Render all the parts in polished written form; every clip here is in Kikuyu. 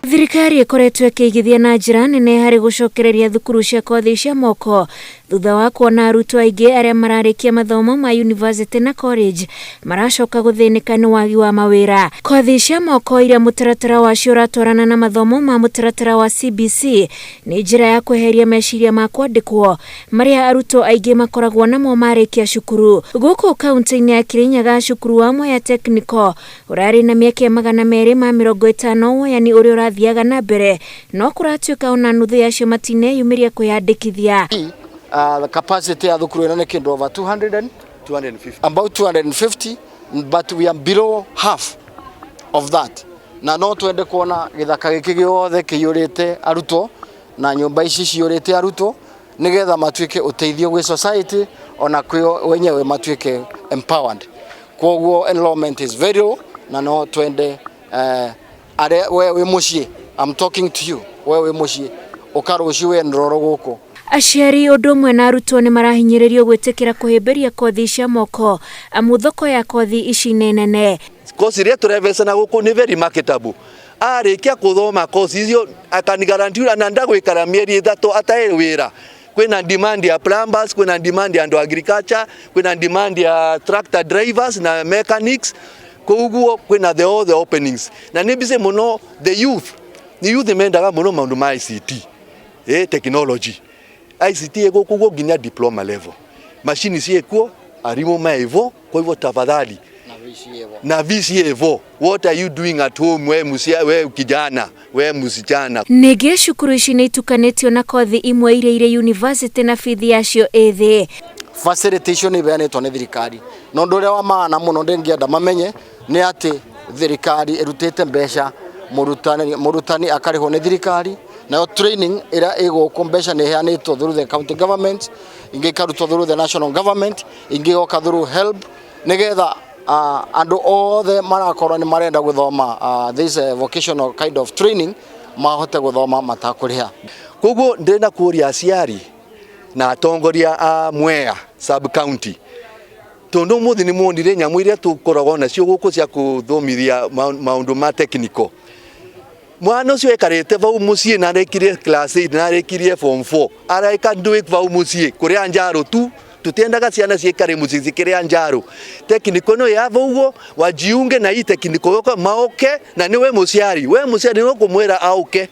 Thirikari ĩkoretwo ĩkĩigithia na njĩra nene harĩ gũcokereria thukuru cia kothi cia moko thutha wa kuona arutwo aingĩ arĩa mararĩkia mathomo ma university na college maracoka gũthĩnĩka nĩ wagi wa mawĩra. Kothi cia moko iria mũtaratara wacio ũratwarana na mathomo ma mũtaratara wa CBC nĩ njĩra ya kweheria meciria ma kwandĩkwo marĩa arutwo aingĩ makoragwo namo marĩkia cukuru. Gũkũ kaunti-inĩ ya Kirinyaga, cukuru wa Mwea Technical ũrarĩ na mĩeke 250, woyani ũrĩa ũrathiaga na mbere, no kũratuĩka ona nuthu yacio matineyumĩria kwĩyandĩkithia. The capacity ya thukuru ĩno nĩ kĩndũ over 200 and 250. About 250, but we are below half of that, na no twende kuona gĩthaka gĩkĩ gĩothe kĩiyũrĩte arutwo na nyũmba ici ciyũrĩte arutwo, nĩgetha matuĩke ũteithio gwĩ society ona kwĩ wenyewe matuĩke empowered. Koguo enrollment is very low, na no twende arĩa we wĩ mũciĩ, I'm talking to you, we wĩ mũciĩ, ũka rũciũ wĩ enroll gũkũ. Aciari ũndũ ũmwe na arutwo nĩ marahinyĩrĩrio gwĩtĩkĩra kũhĩmbĩria kothi cia moko, amu thoko ya kothi ici nĩ nene. Kosi iria tũrevecana gũkũ nĩ very marketable. Arĩkia kũthoma kosi icio akanigarantiura na ndagwĩkara mĩeri 3 atarĩ wĩra. Kwĩna demand ya plumbers, kwĩna demand ya andũ agriculture, kwĩna demand ya tractor drivers na mechanics. Koguo kwĩna the all the openings, na nĩ busy mũno. The youth, nĩ youth mendaga mũno maũndũ ma ICT, technology. ICT ĩgũkũ guo nginya diploma level, machini ciĩkuo, arimũ maivo. Kwa hivyo tafadhali, na VCA vo, what are you doing at home, we musia, we kijana, we msichana? Ningĩ cukuru ici nĩ itukanĩtio na kothi imwe iria irĩ university na bithi yacio ĩ thĩ. Facility icio nĩ iheanĩtwo nĩ thirikari, na ũndũ ũrĩa wa maana mũno ndĩngĩenda mamenye nĩ atĩ thirikari ĩrutĩte mbeca, mũrutani akarĩhwo nĩ thirikari, nayo training ĩrĩa ĩgũkũ mbeca nĩ iheanĩtwo through the county government, ingĩ ikarutwo through the national government, ingĩ igoka through HELB, nĩgetha andũ othe marakorwo nĩ marenda gũthoma this vocational kind of training mahote gũthoma matakũrĩha. Koguo ndĩrenda kũria aciari na atongoria a Mwea sub county, tondu umuthi ni muonire nyamu iria tukoragwo nacio guku cia kuthomithia maundu ma technical. Mwana ucio ekarite vau mucii na arekirie class 8 na arekirie form 4, araika ndui vau mucii kuria njaro tu. Tutiendaga ciana ciikare mucii cikiria njaro. Technical no ya vaugo wajiunge na hii technical yoka maoke, na niwe muciari, we muciari niwe kumwira auke,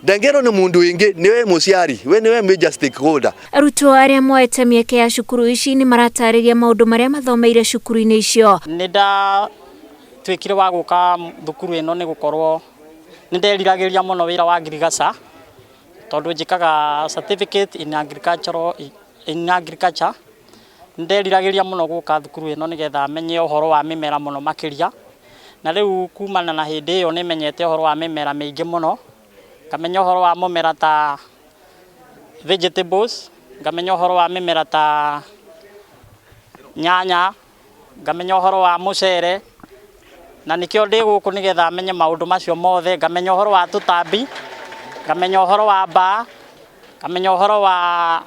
ndangero ni mundu wingi, niwe muciari, we niwe major stakeholder. Arutwo arĩa moete mĩeke ya cukuru ici nĩ maratarĩria maũndũ marĩa mathomeire cukuru-inĩ icio. Nĩ ndatuĩkire wa gũka thukuru ĩno nĩ gũkorwo nĩ nderiragĩria mũno wĩra wa ngirigaca, tondũ njĩkaga certificate in agriculture. Nĩ nderiragĩria mũno gũka thukuru ĩno nĩgetha menye ũhoro wa mĩmera mũno makĩria, na rĩu kumana na hĩndĩ ĩyo nĩ menyete ũhoro wa mĩmera mĩingĩ mũno, ngamenya ũhoro wa mũmera ta vegetables, ngamenya ũhoro wa mĩmera ta nyanya, ngamenya ũhoro wa mũcere, na nĩkĩo ndĩ gũkũ nĩgetha menye maũndũ macio mothe, ngamenya ũhoro wa tũtambi, ngamenya ũhoro wa mbaa, ngamenya ũhoro wa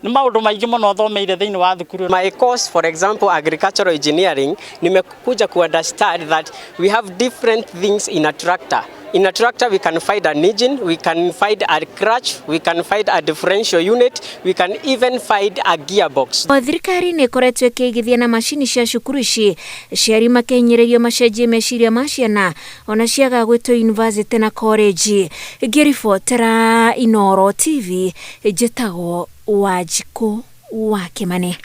nĩ maũndũ maingĩ mũno thomeire thĩinĩ wa thukuru. My course, for example, agricultural engineering, nimekuja ku understand that we have different things in a tractor. In a tractor, we can find an engine, we can find a clutch, we can find a differential unit, we can even find a gearbox. O thirikari nĩ ĩkoretwo ĩkĩigithia na macini cia cukuru ici, aciari makehinyĩrĩrio macenjie meciria ma ciana ona ciaga gwĩtwo university na college. Ngĩribotera Inooro TV, njĩtagwo Wanjikũ wa Kĩmani.